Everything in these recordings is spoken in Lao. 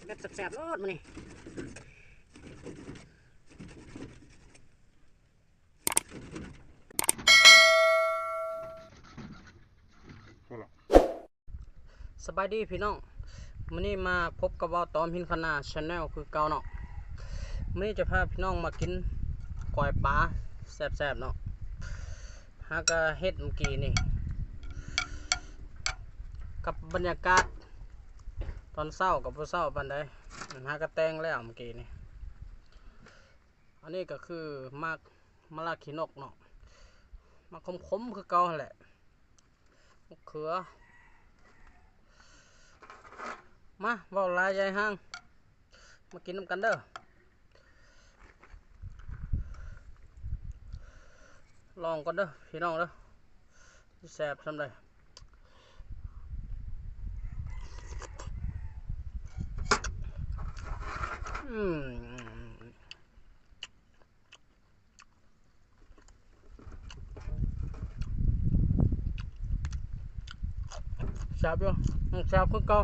ແບບແຊບໆໂລດມື້ນີ້. ສະບາຍດີພີ່ນ້ອງ, ມື້ນີ້ມາພົບກັບບ່າວຕອມ ຫີນຄະນາ Channel ຄືເກົ່າເນາະ. ມື້ນີ້ຈະພາພີ່ນ້ອງມາກິນກ້ອຍປາແຊບໆເນາະ, ຫາກະເຮັດມື້ກີ້ນີ້ ກັບບັນຍາກາດຕອນເຊົ້າກໍບໍ່ເຊົ້າປານໃດ, ຫາກະແຕ່ງແລ້ວມື້ກີ້ນີ້. ອັນນີ້ກໍຄືໝາກ ໝາກລາຂີ້ນົກເນາະ, ໝາກຂົມໆຄືເກົ່າຫັ້ນແຫຼະ. ມະເຂືອ. ມາ ເວົ້າຫຼາຍຢາຍຫ່າງ, ມາກິນນຳກັນເດີ້. ລອງກ່ອນເດີ້ພີ່ນ້ອງເດີ້, ຊິແຊບສ່ຳໃດ. ອືມ. ແຊບຢູ່, ຍັງແຊບຄືເກົ່າ.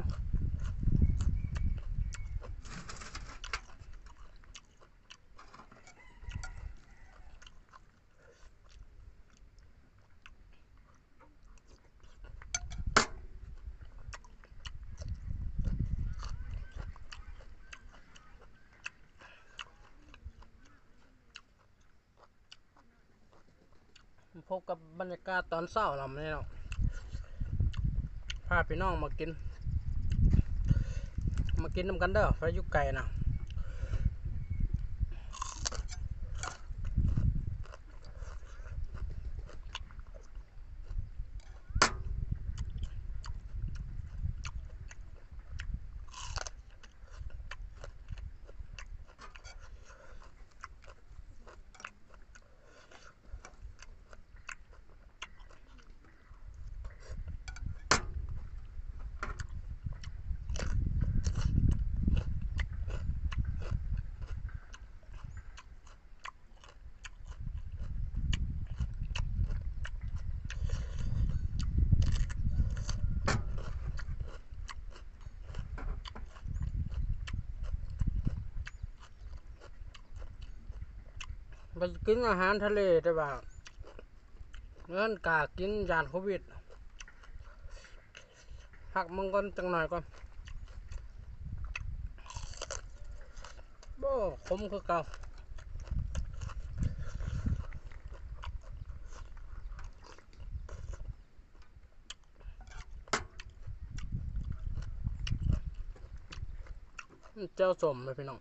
ພົບກັບບັນຍາກາດຕອນເຊົ້າລຳນີ້ເນາະ, ພາພີ່ນ້ອງມາກິນ ມາກິນນຳກັນເດີ້ ໃຜຢູ່ໄກນະ. ໄປກິນອາຫານທະເລ ແຕ່ວ່າເຮືອນກາກິນ ຢ້ານໂຄວິດ. ພັກມັນກ່ອນ ຈັກໜ້ອຍກ່ອນ. ໂອ້ ຂົມຄືເກົ່າ. ແຈ່ວສົ້ມເດ້ພີ່ນ້ອງ.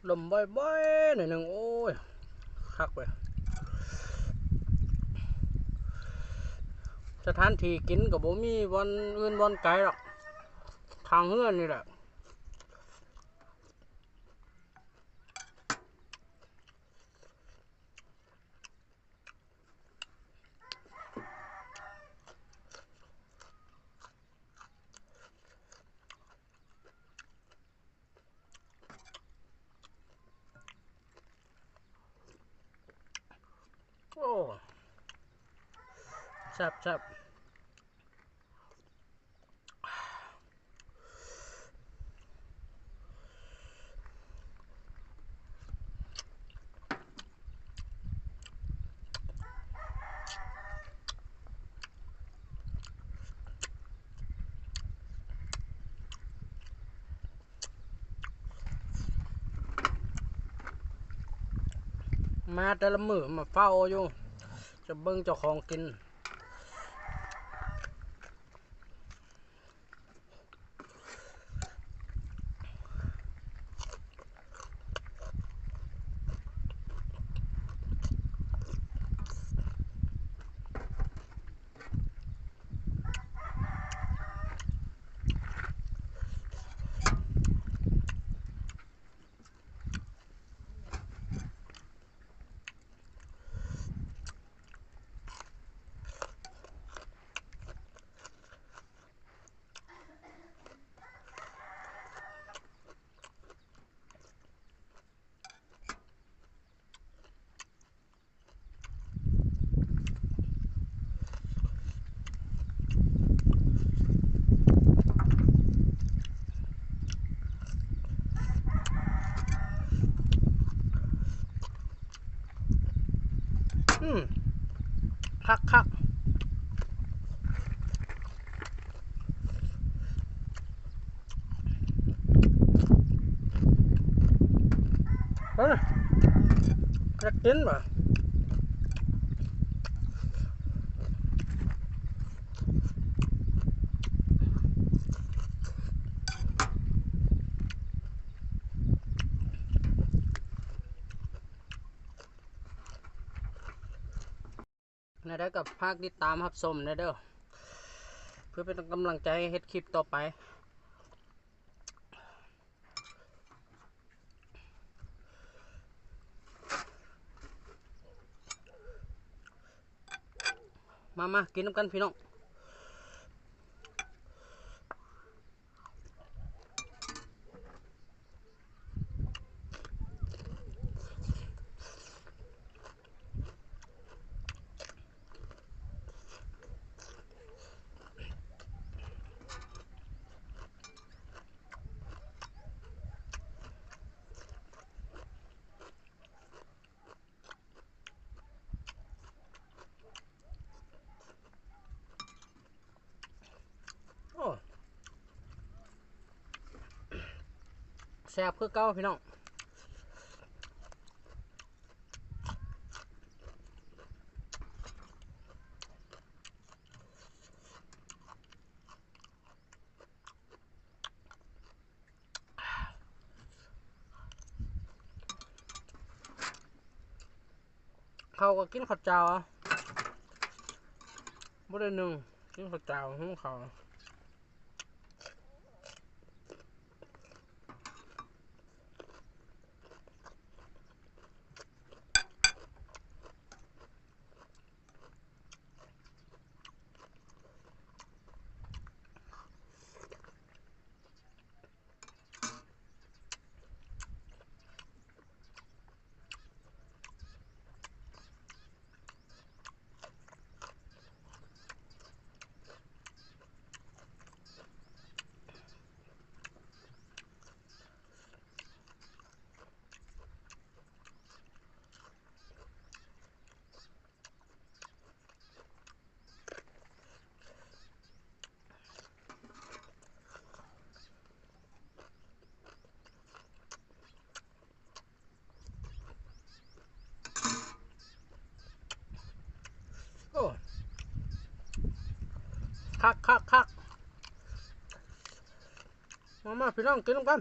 ລົມບ່ອຍໆໜ້ອຍໜຶ່ງ. ໂອ້ຍ ຄັກເວີຍ. ສະຖານທີ່ກິນກໍບໍ່ມີບ່ອນອື່ນບ່ອນໄກດອກ, ຂ້າງເຮືອນນີ້ແຫຼະ. ໂອ້ ແຊບໆ. ມາແຕ່ລະມື້ມາເຝົ້າຢູ່ ຈະເບິ່ງເຈົ້າຂອງກິນ. ແ ອືມ ຄັກໆ ເອີ ຢາກກິນຫວາ. ແນວໃດກໍຝາກຕິດຕາມຮັບຊົມແດ່ເດີ ເພື່ອເປັນກຳລັງໃຈໃຫ້ເຮັດຄລິບຕໍ່ໄປ. ມາ ມາ ກິນນຳກັນພີ່ນ້ອງ. ໂອ້ ແຊບຄືເກົ່າພີ່ນ້ອງ. ເຂົ້າກໍກິນເຂົ້າເຈົ້າ ບໍ່ໄດ້ໜຶ້ງ ກິນເຂົ້າເຈົ້າ ຫຸງເຂົ້າ. ໂອ້ ຄັກໆໆ ມາໆ ພີ່ນ້ອງ ກິນນຳກັນ.